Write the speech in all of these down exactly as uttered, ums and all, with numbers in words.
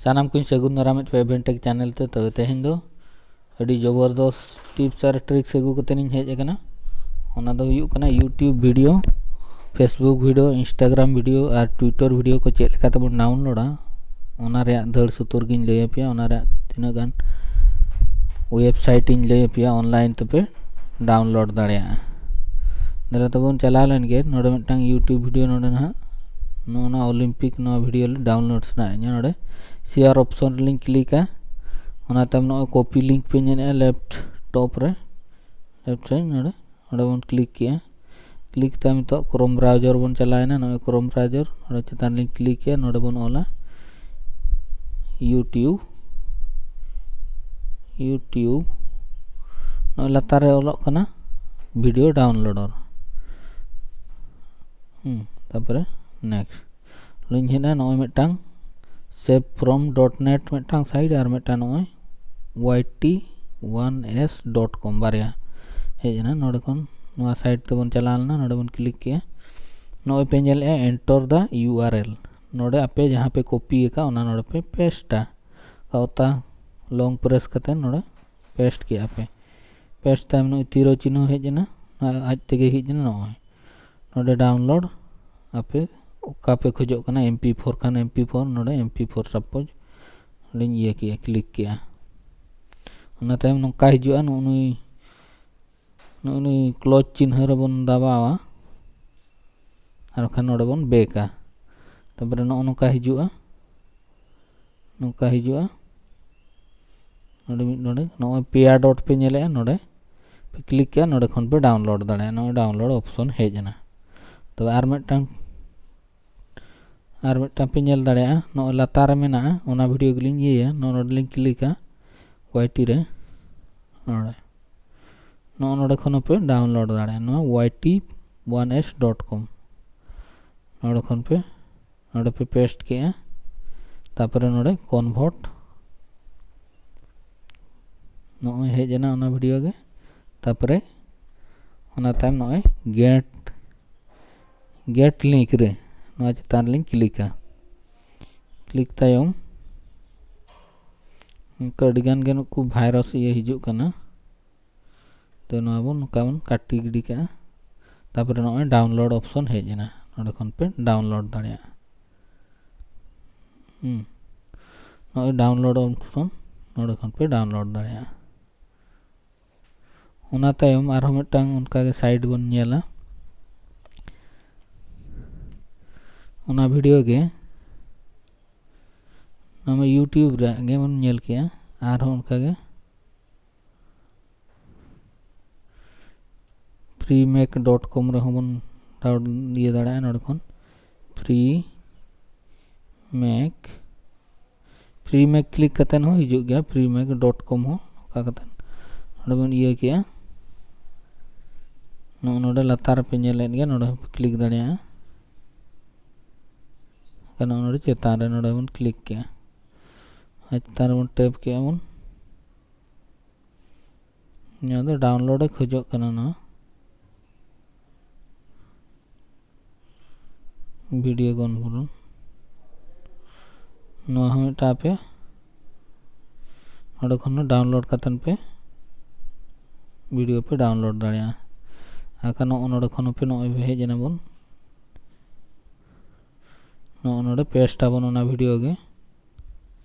ᱥᱟᱱᱟᱢ ᱠᱚᱧ ᱥᱟᱹᱜᱩᱱ ᱫᱟᱨᱟᱢᱮᱫ ᱯᱮᱭᱟ ᱮᱵᱷᱮᱱᱴᱮᱠ ᱪᱮᱱᱮᱞ ᱛᱮ᱾ ᱛᱚᱵᱮ ᱛᱮᱦᱮᱧ ᱫᱚ ᱟᱹᱰᱤ ᱡᱚᱵᱚᱨᱫᱚᱥ ᱴᱤᱯᱥ ᱟᱨ ᱴᱨᱤᱠᱥ ᱟᱹᱜᱩ ᱠᱟᱛᱮ ᱤᱧ ᱦᱮᱡ ᱟᱠᱟᱱᱟ᱾ ᱚᱱᱟ ᱫᱚ ᱦᱩᱭᱩᱜ ᱠᱟᱱᱟ YouTube video, Facebook video, Instagram video ᱟᱨ Twitter ᱵᱷᱤᱰᱤᱭᱳ ᱠᱚ ᱪᱮᱫ ᱞᱮᱠᱟ ᱛᱮᱵᱚᱱ ᱰᱟᱣᱩᱱᱞᱳᱰᱟ, ᱚᱱᱟ ᱨᱮᱭᱟᱜ ᱫᱟᱹᱲ ᱥᱩᱛᱩᱨ ᱜᱤᱧ ᱞᱟᱹᱭ ᱟᱯᱮᱭᱟ᱾ ᱚᱱᱟ ᱨᱮᱭᱟᱜ ᱛᱤᱱᱟᱹᱜ ᱜᱟᱱ ᱳᱭᱮᱵᱽᱥᱟᱭᱤᱴ ᱤᱧ ᱞᱟᱹᱭ ᱟᱯᱮᱭᱟ, ᱚᱱᱞᱟᱭᱤᱱ ᱛᱮᱯᱮ ᱰᱟᱣᱩᱱᱞᱳᱰ ᱫᱟᱲᱮᱭᱟᱜᱼᱟ᱾ ᱫᱮᱞᱟ ᱛᱟᱵᱚᱱ ᱪᱟᱞᱟᱣ ᱞᱮᱱ ᱜᱮ, ᱱᱚᱰᱮ ᱢᱤᱫᱴᱟᱝ YouTube ᱵᱷᱤᱰᱤᱭᱳ, ᱱᱚᱰᱮ ᱱᱟᱦᱟᱜ ᱱᱚᱜᱼᱚ ᱱᱚᱣᱟ ᱚᱞᱤᱢᱯᱤᱠ ᱱᱚᱣᱟ ᱵᱷᱤᱰᱤᱭᱳ ᱰᱟᱣᱩᱱᱞᱳᱰ ᱥᱟᱱᱟᱭᱮᱫ ᱞᱤᱧᱟ᱾ ᱱᱚᱰᱮ ᱥᱮᱭᱟᱨ ᱚᱯᱥᱚᱱ ᱨᱮᱞᱤᱧ ᱠᱞᱤᱠᱟ᱾ ᱚᱱᱟ ᱛᱟᱭᱚᱢ ᱱᱚᱜᱼᱚᱭ ᱠᱚᱯᱤ ᱞᱤᱝᱠ ᱯᱮ ᱧᱮᱞᱮᱫᱼᱟ ᱞᱮᱯᱷᱴ ᱴᱚᱯ ᱨᱮ, ᱞᱮᱯᱷᱴ ᱥᱟᱭᱤᱰ ᱱᱚᱰᱮ, ᱚᱸᱰᱮ ᱵᱚᱱ ᱠᱞᱤᱠ ᱠᱮᱜᱼᱟ᱾ ᱠᱞᱤᱠ ᱛᱟᱭᱚᱢ ᱱᱤᱛᱚᱜ ᱠᱨᱳᱢ ᱵᱨᱟᱣᱡᱟᱨ ᱵᱚᱱ ᱪᱟᱞᱟᱣᱮᱱᱟ᱾ ᱱᱚᱜᱼᱚᱭ ᱠᱨᱳᱢ ᱵᱨᱟᱣᱡᱟᱨ, ᱱᱚᱰᱮ ᱪᱮᱛᱟᱱ ᱨᱮᱞᱤᱧ ᱠᱞᱤᱠ ᱠᱮᱜᱼᱟ᱾ ᱱᱚᱰᱮ ᱵᱚᱱ ᱚᱞᱟ YouTube, YouTube᱾ ᱱᱚᱜᱼᱚᱭ ᱞᱟᱛᱟᱨ ᱨᱮ ᱚᱞᱚᱜ ᱠᱟᱱᱟ ᱵᱷᱤᱰᱤᱭᱳ ᱰᱟᱣᱩᱱᱞᱳᱰᱟᱨ᱾ ᱦᱩᱸ, ᱛᱟᱨᱯᱚᱨᱮ ᱱᱮᱠᱥᱴ ᱞᱤᱧ ᱦᱮᱡ ᱮᱱᱟ᱾ ᱱᱚᱜᱼᱚᱭ ᱢᱤᱫᱴᱟᱝ ᱥᱮᱵᱷ ᱯᱷᱨᱚᱢ ᱰᱚᱴ ᱱᱮᱴ ᱢᱤᱫᱴᱟᱝ ᱥᱟᱭᱤᱴ ᱟᱨ ᱢᱤᱫᱴᱟᱝ ᱱᱚᱜᱼᱚᱭ ᱣᱟᱭ ᱴᱤ ᱣᱟᱱ ᱮᱥ ᱰᱚᱴ ᱠᱚᱢ, ᱵᱟᱨᱭᱟ ᱦᱮᱡ ᱮᱱᱟ᱾ ᱱᱚᱰᱮ ᱠᱷᱚᱱ ᱱᱚᱣᱟ ᱥᱟᱭᱤᱴ ᱛᱮᱵᱚᱱ ᱪᱟᱞᱟᱣ ᱞᱮᱱᱟ, ᱱᱚᱰᱮ ᱵᱚᱱ ᱠᱞᱤᱠ ᱠᱮᱜᱼᱟ᱾ ᱱᱚᱜᱼᱚᱭ ᱯᱮ ᱧᱮᱞᱮᱜᱼᱟ enter the U R L᱾ ᱱᱚᱰᱮ ᱟᱯᱮ ᱡᱟᱦᱟᱸ ᱯᱮ ᱠᱚᱯᱤ ᱟᱠᱟᱫ ᱚᱱᱟ ᱱᱚᱰᱮ ᱯᱮ ᱯᱮᱥᱴᱟ᱾ ᱚᱛᱟ ᱞᱚᱝ ᱯᱨᱮᱥ ᱠᱟᱛᱮ ᱱᱚᱰᱮ ᱯᱮᱥᱴ ᱠᱮᱜᱼᱟ ᱯᱮ᱾ ᱯᱮᱥᱴ ᱛᱟᱭᱚᱢ ᱱᱚᱜᱼᱚᱭ ᱛᱤᱨᱚ ᱪᱤᱱᱦᱟᱹ ᱦᱮᱡ ᱮᱱᱟ, ᱟᱡ ᱛᱮᱜᱮ ᱦᱮᱡ ᱮᱱᱟ᱾ ᱱᱚᱜᱼᱚᱭ ᱱᱚᱰᱮ ᱰᱟᱣᱩᱱᱞᱳᱰ ᱟᱯᱮ ᱚᱠᱟ ᱯᱮ ᱠᱷᱚᱡᱚᱜ ᱠᱟᱱᱟ, ᱮᱢ ᱯᱤ ᱯᱷᱳᱨ ᱠᱷᱟᱱ ᱮᱢ ᱯᱤ ᱯᱷᱳᱨ, ᱱᱚᱰᱮ ᱮᱢ ᱯᱤ ᱯᱷᱳᱨ ᱥᱟᱯᱳᱡᱽ ᱞᱤᱧ ᱤᱭᱟᱹ ᱠᱮᱜᱼᱟ, ᱠᱞᱤᱠ ᱠᱮᱜᱼᱟ᱾ ᱚᱱᱟ ᱛᱟᱭᱚᱢ ᱱᱚᱝᱠᱟ ᱦᱤᱡᱩᱜᱼᱟ, ᱱᱚᱜᱼᱚ ᱱᱩᱭ, ᱱᱚᱜᱼᱚ ᱱᱩᱭ ᱠᱞᱚᱡᱽ ᱪᱤᱱᱦᱟᱹ ᱨᱮᱵᱚᱱ ᱫᱟᱵᱟᱣᱟ᱾ ᱟᱨ ᱵᱟᱠᱷᱟᱱ ᱱᱚᱰᱮ ᱵᱚᱱ ᱵᱮᱠᱟ᱾ ᱛᱟᱨᱯᱚᱨᱮ ᱱᱚᱜᱼᱚ ᱱᱚᱝᱠᱟ ᱦᱤᱡᱩᱜᱼᱟ, ᱱᱚᱝᱠᱟ ᱦᱤᱡᱩᱜᱼᱟ᱾ ᱱᱚᱰᱮ ᱢᱤᱫ, ᱱᱚᱰᱮ ᱱᱚᱜᱼᱚᱭ ᱯᱮᱭᱟ ᱰᱚᱴ ᱯᱮ ᱧᱮᱞᱮᱜᱼᱟ, ᱱᱚᱰᱮ ᱯᱮ ᱠᱞᱤᱠ ᱠᱮᱜᱼᱟ, ᱱᱚᱰᱮ ᱠᱷᱚᱱ ᱯᱮ ᱰᱟᱣᱩᱱᱞᱳᱰ ᱫᱟᱲᱮᱭᱟᱜᱼᱟ᱾ ᱱᱚᱜᱼᱚᱭ ᱰᱟᱣᱩᱱᱞᱳᱰ ᱚᱯᱥᱚᱱ ᱦᱮᱡ ᱮᱱᱟ᱾ ᱛᱚᱵᱮ ᱟᱨ ᱢᱤᱫᱴᱟᱝ, ᱟᱨ ᱢᱤᱫᱴᱟᱝ ᱯᱮ ᱧᱮᱞ ᱫᱟᱲᱮᱭᱟᱜᱼᱟ, ᱱᱚᱜᱼᱚᱭ ᱞᱟᱛᱟᱨ ᱨᱮ ᱢᱮᱱᱟᱜᱼᱟ, ᱚᱱᱟ ᱵᱷᱤᱰᱤᱭᱳ ᱜᱮᱞᱤᱧ ᱤᱭᱟᱹᱭᱟ᱾ ᱱᱚᱜᱼᱚ ᱱᱚᱰᱮ ᱞᱤᱧ ᱠᱞᱤᱠᱟ, ᱣᱟᱭ ᱴᱤ ᱨᱮ, ᱱᱚᱰᱮ, ᱱᱚᱜᱼᱚ ᱱᱚᱰᱮ ᱠᱷᱚᱱ ᱦᱚᱸᱯᱮ ᱰᱟᱣᱩᱱᱞᱳᱰ ᱫᱟᱲᱮᱭᱟᱜᱼᱟ, ᱱᱚᱣᱟ ᱣᱟᱭ ᱴᱤ ᱣᱟᱱ ᱮᱥ ᱰᱚᱴ ᱠᱚᱢ᱾ ᱱᱚᱰᱮ ᱠᱷᱚᱱ ᱯᱮ, ᱱᱚᱰᱮ ᱯᱮ ᱯᱮᱥᱴ ᱠᱮᱜᱼᱟ, ᱛᱟᱨᱯᱚᱨᱮ ᱱᱚᱰᱮ ᱠᱚᱱᱵᱷᱟᱨᱴ, ᱱᱚᱜᱼᱚᱭ ᱦᱮᱡ ᱮᱱᱟ ᱚᱱᱟ ᱵᱷᱤᱰᱤᱭᱳ ᱜᱮ᱾ ᱛᱟᱨᱯᱚᱨᱮ ᱚᱱᱟ ᱛᱟᱭᱚᱢ ᱱᱚᱜᱼᱚᱭ ᱜᱮᱴ, ᱜᱮᱴ ᱞᱤᱝᱠ ᱨᱮ, ᱱᱚᱣᱟ ᱪᱮᱛᱟᱱ ᱨᱮᱞᱤᱧ ᱠᱞᱤᱠᱟ᱾ ᱠᱞᱤᱠ ᱛᱟᱭᱚᱢ ᱚᱱᱠᱟ ᱟᱹᱰᱤ ᱜᱟᱱ ᱜᱮ ᱱᱩᱠᱩ ᱵᱷᱟᱭᱨᱟᱥ ᱤᱭᱟᱹ ᱦᱤᱡᱩᱜ ᱠᱟᱱᱟ᱾ ᱛᱚ ᱱᱚᱣᱟ ᱵᱚᱱ ᱱᱚᱝᱠᱟ ᱵᱚᱱ ᱠᱟᱴᱤ ᱜᱤᱰᱤ ᱠᱟᱜᱼᱟ᱾ ᱛᱟᱨᱯᱚᱨᱮ ᱱᱚᱜᱼᱚᱭ ᱰᱟᱣᱩᱱᱞᱳᱰ ᱚᱯᱥᱚᱱ ᱦᱮᱡ ᱮᱱᱟ, ᱱᱚᱸᱰᱮ ᱠᱷᱚᱱ ᱯᱮ ᱰᱟᱣᱩᱱᱞᱳᱰ ᱫᱟᱲᱮᱭᱟᱜᱼᱟ᱾ ᱦᱩᱸ, ᱱᱚᱜᱼᱚᱭ ᱰᱟᱣᱩᱱᱞᱳᱰ ᱚᱯᱥᱚᱱ, ᱱᱚᱸᱰᱮ ᱠᱷᱚᱱ ᱯᱮ ᱰᱟᱣᱩᱱᱞᱳᱰ ᱫᱟᱲᱮᱭᱟᱜᱼᱟ᱾ ᱚᱱᱟ ᱛᱟᱭᱚᱢ ᱟᱨᱦᱚᱸ ᱢᱤᱫᱴᱟᱝ ᱚᱱᱠᱟᱜᱮ ᱥᱟᱭᱤᱴ ᱵᱚᱱ ᱧᱮᱞᱟ᱾ ᱚᱱᱟ ᱵᱷᱤᱰᱤᱭᱳ ᱜᱮ ᱱᱚᱣᱟ ᱢᱟ YouTube ᱨᱮ ᱜᱮᱵᱚᱱ ᱧᱮᱞ ᱠᱮᱜᱼᱟ᱾ ᱟᱨᱦᱚᱸ ᱚᱱᱠᱟᱜᱮ free mac dot com ᱨᱮᱦᱚᱸ ᱵᱚᱱ ᱰᱟᱣᱩᱱ ᱤᱭᱟᱹ ᱫᱟᱲᱮᱭᱟᱜᱼᱟ᱾ ᱱᱚᱸᱰᱮ ᱠᱷᱚᱱ free mac, free mac click ᱠᱟᱛᱮᱫ ᱦᱚᱸ ᱦᱤᱡᱩᱜ ᱜᱮᱭᱟ, free mac dot com ᱦᱚᱸ᱾ ᱱᱚᱝᱠᱟ ᱠᱟᱛᱮᱫ ᱱᱚᱸᱰᱮ ᱵᱚᱱ ᱤᱭᱟᱹ ᱠᱮᱜᱼᱟ᱾ ᱱᱚᱜᱼᱚ ᱱᱚᱸᱰᱮ ᱞᱟᱛᱟᱨ ᱨᱮᱯᱮ ᱧᱮᱞᱮᱫ ᱜᱮᱭᱟ, ᱱᱚᱸᱰᱮ ᱦᱚᱸᱯᱮ click ᱫᱟᱲᱮᱭᱟᱜᱼᱟ᱾ ᱱᱚᱜᱼᱚ ᱱᱚᱸᱰᱮ ᱪᱮᱛᱟᱱ ᱨᱮ ᱱᱚᱸᱰᱮ ᱵᱚᱱ click ᱠᱮᱜᱼᱟ᱾ ᱟᱨ ᱪᱮᱛᱟᱱ ᱨᱮᱵᱚᱱ ᱴᱮᱯ ᱠᱮᱜᱼᱟ ᱵᱚᱱ᱾ ᱱᱚᱣᱟ ᱫᱚ ᱰᱟᱣᱩᱱᱞᱳᱰ ᱮ ᱠᱷᱚᱡᱚᱜ ᱠᱟᱱᱟ, ᱱᱚᱣᱟ ᱵᱷᱤᱰᱤᱭᱳ ᱠᱚᱱ ᱵᱚᱞᱚᱱ᱾ ᱱᱚᱣᱟ ᱦᱚᱸ ᱢᱤᱫᱴᱟᱝ ᱟᱯᱮ ᱱᱚᱸᱰᱮ ᱠᱷᱚᱱ ᱦᱚᱸ ᱰᱟᱣᱩᱱᱞᱳᱰ ᱠᱟᱛᱮᱫ ᱯᱮ ᱵᱷᱤᱰᱤᱭᱳ ᱯᱮ ᱰᱟᱣᱩᱱᱞᱳᱰ ᱫᱟᱲᱮᱭᱟᱜᱼᱟ᱾ ᱟᱨ ᱱᱚᱜᱼᱚ ᱱᱚᱸᱰᱮ ᱠᱷᱚᱱ ᱦᱚᱸᱯᱮ ᱱᱚᱜᱼᱚᱭ ᱯᱮ ᱦᱮᱡ ᱮᱱᱟ ᱵᱚᱱ, ᱱᱚᱜᱼᱚ ᱱᱚᱸᱰᱮ ᱯᱮᱥᱴ ᱟᱵᱚᱱ ᱚᱱᱟ ᱵᱷᱤᱰᱤᱭᱳ ᱜᱮ᱾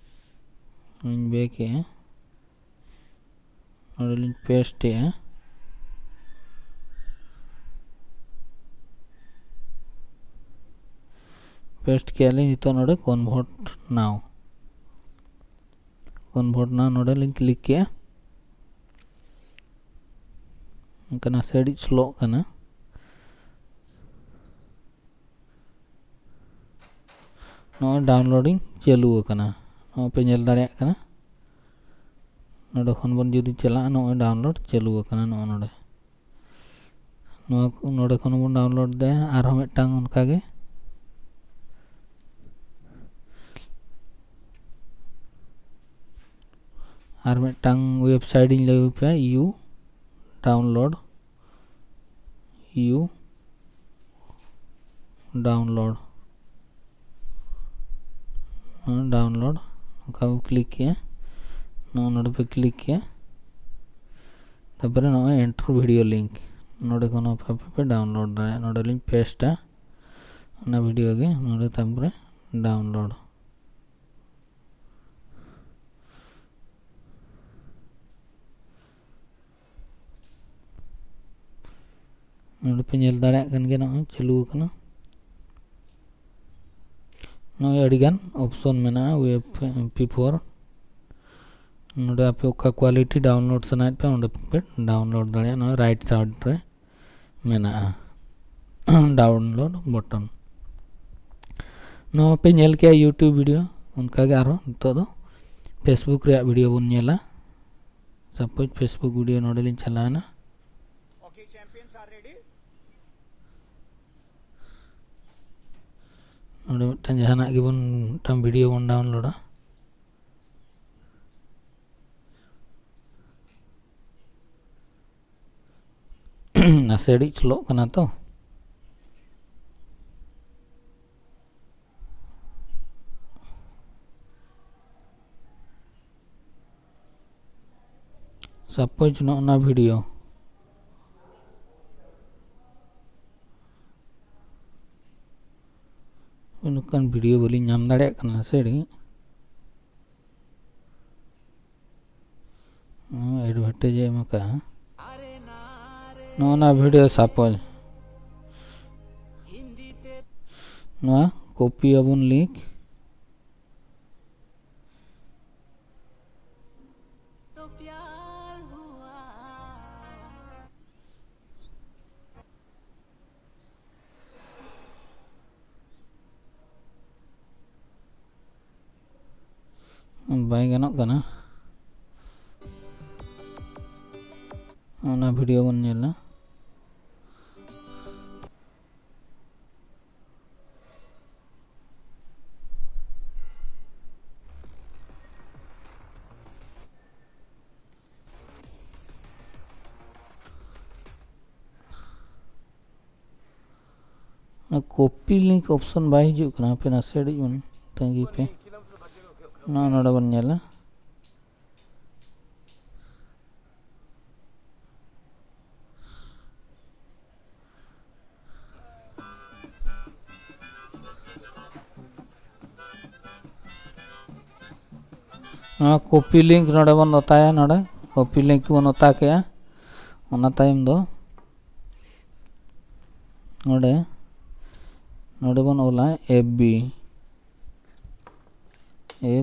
ᱤᱧ ᱵᱮᱠ ᱮᱜᱼᱟ, ᱱᱚᱸᱰᱮ ᱞᱤᱧ ᱯᱮᱥᱴ ᱮᱜᱼᱟ᱾ ᱯᱮᱥᱴ ᱠᱮᱜᱼᱟ ᱞᱤᱧ᱾ ᱱᱤᱛᱚᱜ ᱱᱚᱸᱰᱮ convert now, convert now ᱱᱚᱸᱰᱮ ᱞᱤᱧ click ᱠᱮᱜᱼᱟ᱾ ᱚᱱᱠᱟ ᱱᱟᱥᱮ ᱟᱹᱰᱤ ᱥᱞᱳᱜ ᱠᱟᱱᱟ᱾ ᱱᱚᱜᱼᱚᱭ downloading ᱪᱟᱹᱞᱩ ᱟᱠᱟᱱᱟ, ᱱᱚᱜᱼᱚᱭ ᱯᱮ ᱧᱮᱞ ᱫᱟᱲᱮᱭᱟᱜ ᱠᱟᱱᱟ᱾ ᱱᱚᱸᱰᱮ ᱠᱷᱚᱱ ᱵᱚᱱ ᱡᱩᱫᱤ ᱪᱟᱞᱟᱜᱼᱟ, ᱱᱚᱜᱼᱚᱭ download ᱪᱟᱹᱞᱩ ᱟᱠᱟᱱᱟ᱾ ᱱᱚᱜᱼᱚ ᱱᱚᱸᱰᱮ, ᱱᱚᱣᱟ ᱠᱚ ᱱᱚᱸᱰᱮ ᱠᱷᱚᱱ ᱵᱚᱱ download ᱫᱟᱲᱮᱭᱟᱜᱼᱟ᱾ ᱟᱨᱦᱚᱸ ᱢᱤᱫᱴᱟᱝ ᱚᱱᱠᱟᱜᱮ ᱟᱨ ᱢᱤᱫᱴᱟᱝ ᱣᱮᱵᱥᱟᱭᱤᱴ ᱤᱧ ᱞᱟᱹᱭ ᱟᱯᱮᱭᱟ, you download, you download, download ᱚᱱᱠᱟ ᱵᱚᱱ click ᱠᱮᱜᱼᱟ᱾ ᱱᱚᱜᱼᱚ ᱱᱚᱰᱮ ᱯᱮ ᱠᱞᱤᱠ ᱠᱮᱭᱟ᱾ ᱛᱟᱨᱯᱚᱨᱮ ᱱᱚᱜᱼᱚᱭ enter video link, ᱱᱚᱰᱮ ᱠᱷᱚᱱ ᱦᱚᱸ ᱟᱯᱮ ᱯᱮ ᱰᱟᱣᱩᱱᱞᱳᱰ ᱫᱟᱲᱮᱭᱟᱜᱼᱟ᱾ ᱱᱚᱰᱮ ᱞᱤᱧ ᱯᱮᱥᱴᱟ ᱚᱱᱟ ᱵᱷᱤᱰᱤᱭᱳ ᱜᱮ ᱱᱚᱰᱮ, ᱛᱟᱨᱯᱚᱨᱮ ᱰᱟᱣᱩᱱᱞᱳᱰ᱾ ᱱᱚᱰᱮ ᱯᱮ ᱧᱮᱞ ᱫᱟᱲᱮᱭᱟᱜ ᱠᱟᱱ ᱜᱮᱭᱟ, ᱱᱚᱜᱼᱚᱭ ᱪᱟᱹᱞᱩ ᱟᱠᱟᱱᱟ᱾ ᱱᱚᱜᱼᱚᱭ ᱟᱹᱰᱤᱜᱟᱱ ᱚᱯᱥᱚᱱ ᱢᱮᱱᱟᱜᱼᱟ ᱣᱮᱵ ᱯᱤ ᱯᱷᱳᱨ᱾ ᱱᱚᱰᱮ ᱟᱯᱮ ᱚᱠᱟ ᱠᱳᱣᱟᱞᱤᱴᱤ ᱰᱟᱣᱩᱱᱞᱳᱰ ᱥᱟᱱᱟᱭᱮᱫ ᱯᱮ, ᱚᱸᱰᱮ ᱯᱮ ᱰᱟᱣᱩᱱᱞᱳᱰ ᱫᱟᱲᱮᱭᱟᱜᱼᱟ᱾ ᱱᱚᱣᱟ ᱨᱟᱭᱤᱴ ᱥᱟᱭᱤᱰ ᱨᱮ ᱢᱮᱱᱟᱜᱼᱟ ᱰᱟᱣᱩᱱᱞᱳᱰ ᱵᱚᱴᱚᱱ᱾ ᱱᱚᱣᱟ ᱯᱮ ᱧᱮᱞ ᱠᱮᱜᱼᱟ YouTube ᱵᱷᱤᱰᱤᱭᱳ, ᱚᱱᱠᱟᱜᱮ ᱟᱨᱦᱚᱸ ᱱᱤᱛᱚᱜ ᱫᱚ Facebook ᱨᱮᱭᱟᱜ ᱵᱷᱤᱰᱤᱭᱳ ᱵᱚᱱ ᱧᱮᱞᱟ᱾ ᱥᱟᱯᱳᱡᱽ Facebook ᱵᱷᱤᱰᱤᱭᱳ ᱱᱚᱰᱮ ᱞᱤᱧ ᱪᱟᱞᱟᱣᱮᱱᱟ᱾ ᱱᱚᱰᱮ ᱢᱤᱫᱴᱟᱝ ᱡᱟᱦᱟᱱᱟᱜ ᱜᱮᱵᱚᱱ, ᱢᱤᱫᱴᱟᱝ ᱵᱷᱤᱰᱤᱭᱳ ᱵᱚᱱ ᱰᱟᱣᱩᱱᱞᱳᱰᱟ᱾ ᱱᱟᱥᱮ ᱟᱹᱰᱤ ᱥᱞᱳᱜ ᱠᱟᱱᱟ ᱛᱚ᱾ ᱥᱟᱯᱳᱡᱽ ᱱᱚᱜᱼᱚ ᱱᱟ ᱵᱷᱤᱰᱤᱭᱳ, ᱱᱚᱝᱠᱟᱱ ᱵᱷᱤᱰᱤᱭᱳ ᱵᱟᱹᱞᱤᱧ ᱧᱟᱢ ᱫᱟᱲᱮᱭᱟᱜ ᱠᱟᱱᱟ ᱥᱮ ᱟᱹᱰᱤ᱾ ᱮᱰᱵᱷᱮᱴᱟᱭᱤᱡᱽ ᱮ ᱮᱢ ᱟᱠᱟᱫᱼᱟ᱾ ᱱᱚᱜᱼᱚ ᱱᱟ ᱵᱷᱤᱰᱤᱭᱳ ᱥᱟᱯᱳᱡᱽ ᱱᱚᱣᱟ ᱠᱚᱯᱤ ᱟᱵᱚᱱ ᱞᱤᱝᱠ᱾ ᱵᱟᱭ ᱜᱟᱱᱚᱜ ᱠᱟᱱᱟ᱾ ᱚᱱᱟ ᱵᱷᱤᱰᱤᱭᱳ ᱵᱚᱱ ᱧᱮᱞᱟ᱾ ᱚᱱᱟ ᱠᱚᱯᱤ ᱞᱤᱝᱠ ᱚᱯᱥᱚᱱ ᱵᱟᱭ ᱦᱤᱡᱩᱜ ᱠᱟᱱᱟ᱾ ᱦᱟᱯᱮ ᱱᱟᱥᱮ ᱜᱷᱟᱹᱲᱤᱡ ᱵᱚᱱ ᱛᱟᱺᱜᱤ ᱯᱮ᱾ ᱱᱚᱜᱼᱚ ᱱᱚᱰᱮ ᱵᱚᱱ ᱧᱮᱞᱟ᱾ ᱱᱚᱣᱟ copy link ᱱᱚᱰᱮ ᱵᱚᱱ ᱚᱛᱟᱭᱟ᱾ ᱱᱚᱰᱮ copy link ᱵᱚᱱ ᱚᱛᱟ ᱠᱮᱜᱼᱟ᱾ ᱚᱱᱟ ᱛᱟᱭᱚᱢ ᱫᱚ ᱱᱚᱰᱮ ᱱᱚᱰᱮ ᱵᱚᱱ ᱚᱞᱟ F B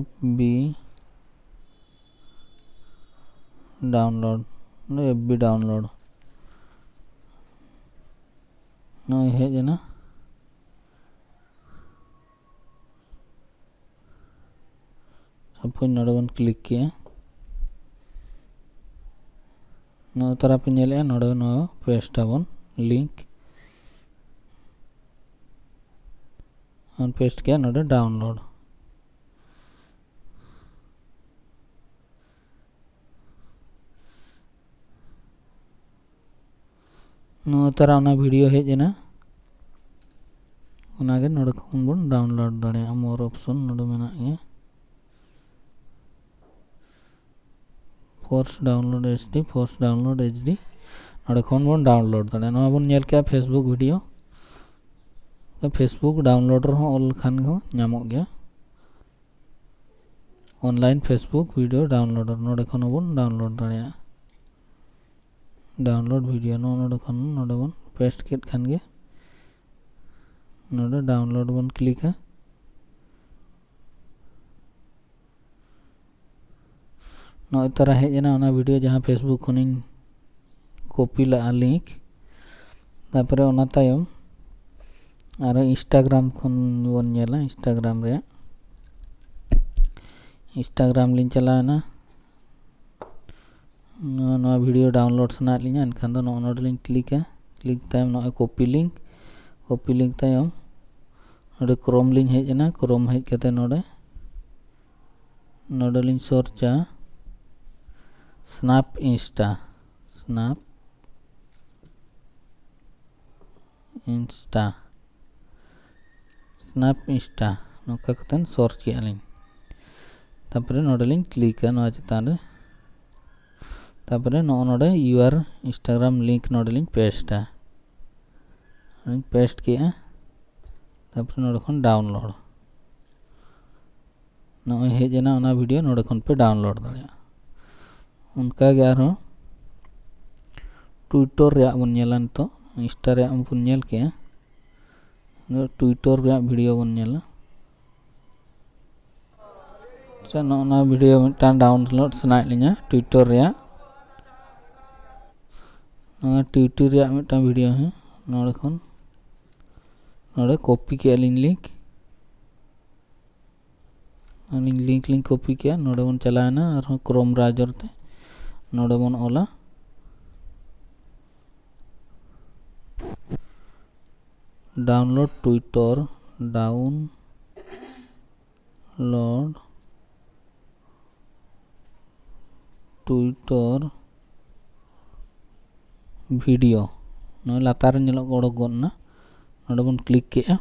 F B download, F B download ᱱᱚᱜᱼᱚᱭ ᱦᱮᱡ ᱮᱱᱟ᱾ ᱥᱟᱯᱳᱡᱽ ᱱᱚᱰᱮ ᱵᱚᱱ click ᱠᱮᱜᱼᱟ᱾ ᱱᱚᱜᱼᱚᱭ ᱛᱟᱨᱟ ᱯᱮ ᱧᱮᱞᱮᱜᱼᱟ, ᱱᱚᱰᱮ ᱱᱚᱣᱟ paste ᱟᱵᱚᱱ link᱾ ᱵᱚᱱ paste ᱠᱮᱜᱼᱟ ᱱᱚᱰᱮ download᱾ ᱱᱚᱣᱟ ᱛᱟᱨᱟ ᱚᱱᱟ video ᱦᱮᱡ ᱮᱱᱟ, ᱚᱱᱟᱜᱮ ᱱᱚᱰᱮ ᱠᱷᱚᱱ ᱵᱚᱱ download ᱫᱟᱲᱮᱭᱟᱜᱼᱟ᱾ More option ᱱᱚᱰᱮ ᱢᱮᱱᱟᱜ ᱜᱮᱭᱟ᱾ Force download H D, force download H D, ᱱᱚᱰᱮ ᱠᱷᱚᱱ ᱵᱚᱱ download ᱫᱟᱲᱮᱭᱟᱜᱼᱟ᱾ ᱱᱚᱣᱟ ᱵᱚᱱ ᱧᱮᱞ ᱠᱮᱜᱼᱟ Facebook video᱾ Facebook download ᱨᱮᱦᱚᱸ ᱚᱞ ᱞᱮᱠᱷᱟᱱ ᱦᱚᱸ ᱧᱟᱢᱚᱜ ᱜᱮᱭᱟ᱾ Online Facebook video downloader, ᱱᱚᱰᱮ ᱠᱷᱚᱱ ᱦᱚᱸᱵᱚᱱ download ᱫᱟᱲᱮᱭᱟᱜᱼᱟ᱾ Download video ᱱᱚᱜᱼᱚ ᱱᱚᱰᱮ ᱠᱷᱚᱱ ᱱᱚᱰᱮ ᱵᱚᱱ paste ᱠᱮᱫ ᱠᱷᱟᱱ ᱜᱮ ᱱᱚᱰᱮ download ᱵᱚᱱ clickᱟ᱾ ᱱᱚᱜᱼᱚᱭ ᱛᱟᱨᱟ ᱦᱮᱡ ᱮᱱᱟ ᱚᱱᱟ video ᱡᱟᱦᱟᱸ Facebook ᱠᱷᱚᱱᱤᱧ copy ᱞᱟᱜᱼᱟ link᱾ ᱛᱟᱨᱯᱚᱨᱮ ᱚᱱᱟ ᱛᱟᱭᱚᱢ ᱟᱨᱚ Instagram ᱠᱷᱚᱱ ᱵᱚᱱ ᱧᱮᱞᱟ, Instagram ᱨᱮᱭᱟᱜ᱾ Instagram ᱞᱤᱧ ᱪᱟᱞᱟᱣᱮᱱᱟ᱾ ᱱᱚᱣᱟ, ᱱᱚᱣᱟ video download ᱥᱟᱱᱟᱭᱮᱫ ᱞᱤᱧᱟ, ᱮᱱᱠᱷᱟᱱ ᱫᱚ ᱱᱚᱜᱼᱚ ᱱᱚᱰᱮ ᱞᱤᱧ clickᱟ᱾ Click ᱛᱟᱭᱚᱢ ᱱᱚᱜᱼᱚᱭ copy link, copy link ᱛᱟᱭᱚᱢ ᱱᱚᱰᱮ Chrome ᱞᱤᱧ ᱦᱮᱡ ᱮᱱᱟ᱾ Chrome ᱦᱮᱡ ᱠᱟᱛᱮ ᱱᱚᱰᱮ, ᱱᱚᱰᱮ ᱞᱤᱧ searchᱟ Snap Insta, Snap Insta, Snap Insta, ᱱᱚᱝᱠᱟ ᱠᱟᱛᱮ search ᱠᱮᱜᱼᱟ ᱞᱤᱧ᱾ ᱛᱟᱨᱯᱚᱨᱮ ᱱᱚᱰᱮ ᱞᱤᱧ clickᱟ ᱱᱚᱣᱟ ᱪᱮᱛᱟᱱ ᱨᱮ᱾ ᱛᱟᱨᱯᱚᱨᱮ ᱱᱚᱜᱼᱚ ᱱᱚᱰᱮ your Instagram link ᱱᱚᱰᱮ ᱞᱤᱧ pasteᱟ᱾ ᱱᱚᱰᱮᱧ paste ᱠᱮᱜᱼᱟ᱾ ᱛᱟᱨᱯᱚᱨᱮ ᱱᱚᱰᱮ ᱠᱷᱚᱱ download᱾ ᱱᱚᱜᱼᱚᱭ ᱦᱮᱡ ᱮᱱᱟ, ᱚᱱᱟ ᱵᱷᱤᱰᱤᱭᱳ ᱱᱚᱰᱮ ᱠᱷᱚᱱ ᱯᱮ ᱰᱟᱣᱩᱱᱞᱳᱰ ᱫᱟᱲᱮᱭᱟᱜᱼᱟ᱾ ᱚᱱᱠᱟᱜᱮ ᱟᱨᱦᱚᱸ ᱴᱩᱭᱴᱚᱨ ᱨᱮᱭᱟᱜ ᱵᱚᱱ ᱧᱮᱞᱟ᱾ ᱱᱤᱛᱚᱜ ᱤᱱᱥᱴᱟ ᱨᱮᱭᱟᱜ ᱵᱚᱱ ᱧᱮᱞ ᱠᱮᱜᱼᱟ, ᱴᱩᱭᱴᱚᱨ ᱨᱮᱭᱟᱜ ᱵᱷᱤᱰᱤᱭᱳ ᱵᱚᱱ ᱧᱮᱞᱟ᱾ ᱟᱪᱪᱷᱟ, ᱱᱚᱜᱼᱚ ᱱᱚᱣᱟ ᱵᱷᱤᱰᱤᱭᱳ ᱢᱤᱫᱴᱟᱝ ᱰᱟᱣᱩᱱᱞᱳᱰ ᱥᱟᱱᱟᱭᱮᱫ ᱞᱤᱧᱟ ᱴᱩᱭᱴᱚᱨ ᱨᱮᱭᱟᱜ᱾ ᱱᱚᱣᱟ ᱴᱩᱭᱴᱚᱨ ᱨᱮᱭᱟᱜ ᱢᱤᱫᱴᱟᱝ ᱵᱷᱤᱰᱤᱭᱳ, ᱦᱮᱸ, ᱱᱚᱰᱮ ᱠᱷᱚᱱ ᱱᱚᱰᱮ ᱠᱚᱯᱤ ᱠᱮᱜᱼᱟ ᱞᱤᱧ ᱞᱤᱝᱠ᱾ ᱟᱹᱞᱤᱧ ᱞᱤᱝᱠ ᱞᱤᱧ ᱠᱚᱯᱤ ᱠᱮᱜᱼᱟ᱾ ᱱᱚᱰᱮ ᱵᱚᱱ ᱪᱟᱞᱟᱣᱮᱱᱟ ᱟᱨᱦᱚᱸ ᱠᱨᱳᱢ ᱵᱨᱟᱣᱡᱟᱨ ᱛᱮ᱾ ᱱᱚᱰᱮ ᱵᱚᱱ ᱚᱞᱟ download Twitter, download Twitter video᱾ ᱱᱚᱜᱼᱚᱭ ᱞᱟᱛᱟᱨ ᱨᱮ ᱧᱮᱞᱚᱜ ᱚᱰᱚᱠ ᱜᱚᱫ ᱮᱱᱟ᱾ ᱱᱚᱰᱮ ᱵᱚᱱ ᱠᱞᱤᱠ ᱠᱮᱜᱼᱟ᱾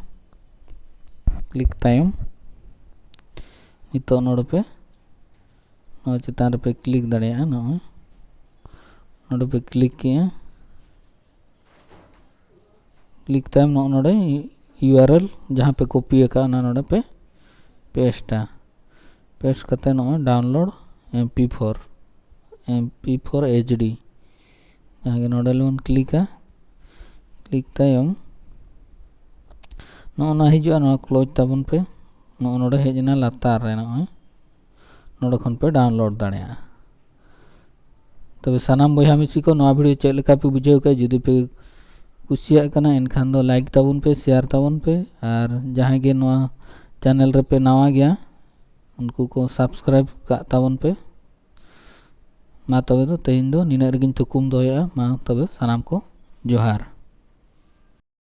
ᱠᱞᱤᱠ ᱛᱟᱭᱚᱢ ᱱᱤᱛᱚᱜ ᱱᱚᱰᱮ ᱯᱮ, ᱱᱚᱣᱟ ᱪᱮᱛᱟᱱ ᱨᱮᱯᱮ ᱠᱞᱤᱠ ᱫᱟᱲᱮᱭᱟᱜᱼᱟ᱾ ᱱᱚᱜᱼᱚᱭ ᱱᱚᱰᱮ ᱯᱮ ᱠᱞᱤᱠ ᱠᱮᱜᱼᱟ᱾ ᱠᱞᱤᱠ ᱛᱟᱭᱚᱢ ᱱᱚᱜᱼᱚ ᱱᱚᱰᱮ ᱤᱭᱩ ᱟᱨ ᱮᱞ ᱡᱟᱦᱟᱸ ᱯᱮ ᱠᱚᱯᱤ ᱟᱠᱟᱫᱼᱟ, ᱚᱱᱟ ᱱᱚᱰᱮ ᱯᱮ ᱯᱮᱥᱴᱟ᱾ ᱯᱮᱥᱴ ᱠᱟᱛᱮ ᱱᱚᱜᱼᱚᱭ download M P four, M P four H D, ᱡᱟᱦᱟᱸ ᱜᱮ ᱱᱚᱰᱮ ᱵᱚᱱ ᱠᱞᱤᱠᱟ᱾ ᱠᱞᱤᱠ ᱛᱟᱭᱚᱢ ᱱᱚᱜᱼᱚ ᱱᱟ ᱦᱤᱡᱩᱜᱼᱟ, ᱱᱚᱣᱟ ᱠᱞᱳᱡᱽ ᱛᱟᱵᱚᱱ ᱯᱮ᱾ ᱱᱚᱜᱼᱚ ᱱᱚᱰᱮ ᱦᱮᱡ ᱮᱱᱟ ᱞᱟᱛᱟᱨ ᱨᱮ, ᱱᱚᱜᱼᱚᱭ ᱱᱚᱰᱮ ᱠᱷᱚᱱ ᱯᱮ ᱰᱟᱣᱩᱱᱞᱳᱰ ᱫᱟᱲᱮᱭᱟᱜᱼᱟ᱾ ᱛᱚᱵᱮ ᱥᱟᱱᱟᱢ ᱵᱚᱭᱦᱟ ᱢᱤᱥᱤ ᱠᱚ, ᱱᱚᱣᱟ ᱵᱷᱤᱰᱤᱭᱳ ᱪᱮᱫ ᱞᱮᱠᱟ ᱯᱮ ᱵᱩᱡᱷᱟᱹᱣ ᱠᱮᱫᱼᱟ? ᱡᱩᱫᱤ ᱯᱮ ᱠᱩᱥᱤᱭᱟᱜ ᱠᱟᱱᱟ, ᱮᱱᱠᱷᱟᱱ ᱫᱚ ᱞᱟᱭᱤᱠ ᱛᱟᱵᱚᱱ ᱯᱮ, ᱥᱮᱭᱟᱨ ᱛᱟᱵᱚᱱ ᱯᱮ, ᱟᱨ ᱡᱟᱦᱟᱸᱭ ᱜᱮ ᱱᱚᱣᱟ ᱪᱮᱱᱮᱞ ᱨᱮᱯᱮ ᱱᱟᱣᱟ ᱜᱮᱭᱟ, ᱩᱱᱠᱩ ᱠᱚ ᱥᱟᱵᱥᱠᱨᱟᱭᱤᱵ ᱠᱟᱜ ᱛᱟᱵᱚᱱ ᱯᱮ᱾ ᱢᱟ ᱛᱚᱵᱮ ᱫᱚ ᱛᱮᱦᱮᱧ ᱫᱚ ᱱᱤᱱᱟᱹᱜ ᱨᱮᱜᱮᱧ ᱛᱷᱩᱠᱩᱢ ᱫᱚᱦᱚᱭᱮᱫᱼᱟ᱾ ᱢᱟ ᱛᱚᱵᱮ ᱥᱟᱱᱟᱢ ᱠᱚ ᱡᱚᱦᱟᱨ᱾